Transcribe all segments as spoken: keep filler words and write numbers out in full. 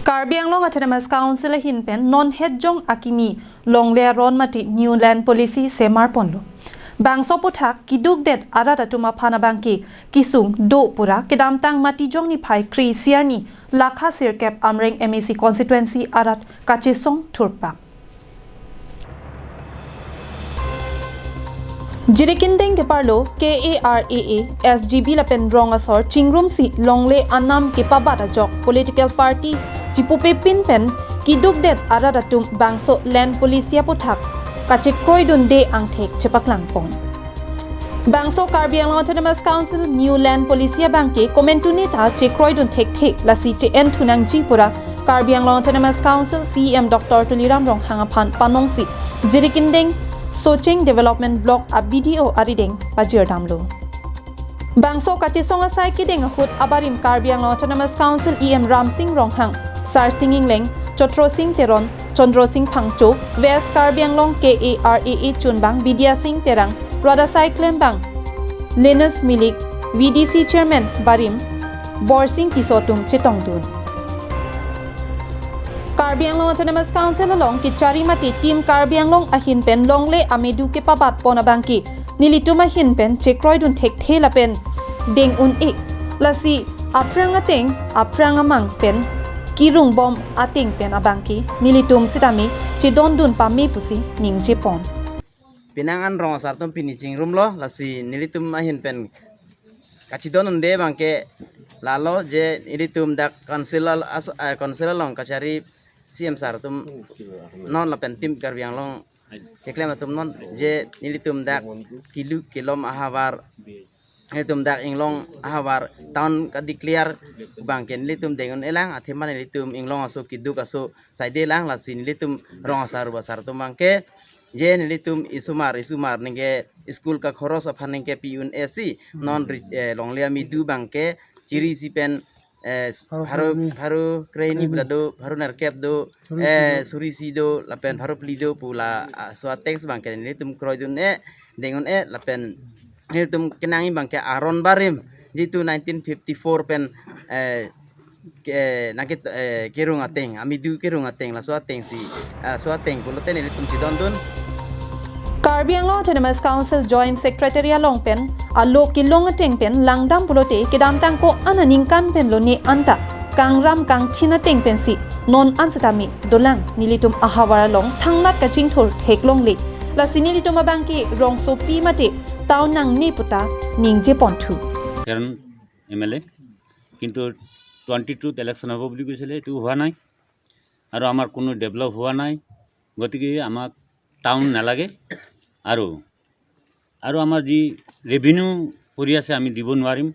Karbi Anglong Autonomous Council ahin pen non hetjong akimi longle aron mate New Land Policy semar ponlo. Bangso aphuthak kidukdet arat atum aphan abangke kesung do pura kedamtang Matijong niphai kre-isi arni Lakha sirkep Amreng M A C constituency arat kachesong thurpak. Jirikindeng keparlo K A R A A, S G B lapen rong asor chingrumsi longle anam kepabat ajok political party chipupepin pen kidukdet arat atum bangso Land Policy aphuthak kachekroidunde angthek chepaklangpon. Bangso Karbi Anglong Autonomous Council New Land Policy abangke komantu neta chekroidun thekthe lasi che-en thunangji pura Karbi Anglong Autonomous Council C E M Doctor Tuliram Ronghang aphan panongsi Jirikindeng Socheng Development Block a B D O arideng pajirdamlo. Bangso kachesong asai kedeng ahut abarim Karbi Anglong Autonomous Council E M Ramsing Ronghang, Sarsing Ingleng, Chotro Sing Teron, Chandra Sing Phangcho, West Karbi Anglong K A R A A chunbang Bidya Sing Terang, rat asai klembang Linus Milik, V D C Chairman barim Borsing Tisso atum chetongdun. Karbi Anglong Autonomous Council along kechari mate Team Karbi Anglong ahin pen longle amedu kepabat pon abangke nelitum ahin pen chekroidun thekthe lapen deng un-e. Lasi aphrang ateng, aphrang amang pen kirungbom ateng pen abangke nelitum sitame chedondun pame pusi ningjepon. Penang an rong asar atum pini chingrumlo, lasi nelitum ahin pen kachedondunde abangke lalo je nelitum dak council al-, as-, eh, council along kachari C M sir atum non lapen Team Karbi Anglong keklem atum non je nelitum dak kilu kelom ahavar, nelitum dak inglong ahavar town kadeclare abangke nelitum deng un-elang, athema nelitum inglong aso keduk aso saidelang, lasi nelitum rong asar ruba asar atum abangke je nelitum isomar isomar ningke school kakhoros aphan ningke pi un-esi non ri-, eh, longle amedu abangke chirisi pen, eh, pharo pharo pharo krehini, krehini pula do, pharo nerkep do, suri isi eh, do, suri isi do lapen pharo phli do pu la, ah, so ateng abangke nelitum kroidun-e, deng un-e lapen nelitum kenangji abangke aron barim jitu nineteen fifty-four pen, eh, ke, nangke, eh, kerung ateng, amedu kerung ateng, laso atengsi, ah, laso ateng pulote nelitum chedondun. Karbi Anglong Autonomous Council Joint Secretary along pen alo kelong ateng pen langdam pulote kedamtang ko-an aningkan pen lone anta kangram kangthin ateng pensi non an sitame dolang, nelitum ahavar along thangnat kachingthur theklongle. Lasi nelitum abangke rongsopi mate town nangne puta ningjeponthu. Teron M L A, কিন্তু টুৱেণ্টি টুত ইলেকশ্যন হ'ব বুলি কৈছিলে, এইটো হোৱা নাই। আৰু আমাৰ কোনো ডেভেলপ হোৱা নাই। গতিকে আমাক টাউন নালাগে। আৰু, আৰু আমাৰ যি ৰেভিনিউ পৰি আছে, আমি দিব নোৱাৰিম।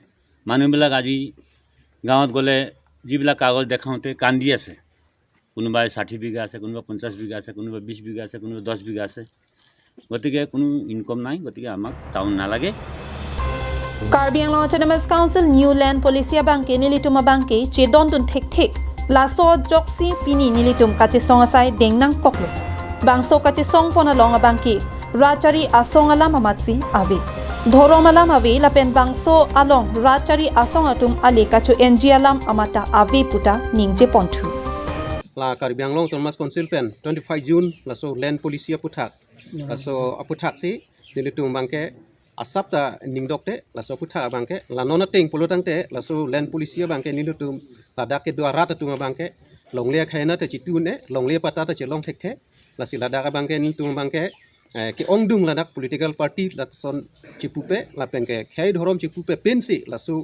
মানুহবিলাক আজি গাঁৱত গ'লে যিবিলাক কাগজ দেখাওঁতে কান্দি আছে। কোনোবাই ষাঠি বিঘা আছে, কোনোবা পঞ্চাছ বিঘা আছে, কোনোবা বিছ বিঘা আছে, কোনোবা দহ বিঘা আছে। গতিকে কোনো ইনকাম নাই, গতিকে আমাক টাউন নালাগে। Karbi Anglong Autonomous Council New Land Policy abangke nelitum abangke chedondun thekthe. Laso ajoksi pini nelitum kachesong asai deng nangkoklo. Bangso kachesong pon along abangke rat chari asong alam amatsi ave. Dhorom alam ave lapen bangso along rat chari asong atum ale kacho-enji alam amata ave puta ningjeponthu. La Karbi Anglong Autonomous Council pen twenty-five June laso Land Policy aphuthak, laso aphuthaksi nelitum abangke asap ta ningdokte, laso aphuthak abangke la non ateng pulotangte laso Land Policy abangke nelitum ladak kedo arat atum abangke longle akhei na ta chitu un-e, longle patta ta chelong thekthe. Lasi ladak abangke nelitum abangke, eh, ke-ongdung ladak political party lason chipupe lapen ke khei dhorom chipupe pensi laso,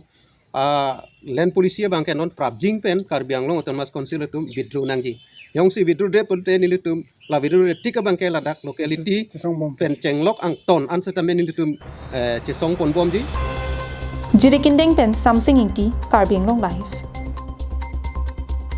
ah, Land Policy abangke non prapjin pen Karbi Anglong Autonomous Council atum withdraw nangji. Jongsi withdraw-de pulote nelitum la withdraw-de tik abangke ladak locality chesong bom pen chenglok angton an sitame nelitum, eh, chesong ponbomji. Jirikindeng pen Samsing Ingti, Karbi Anglong Live.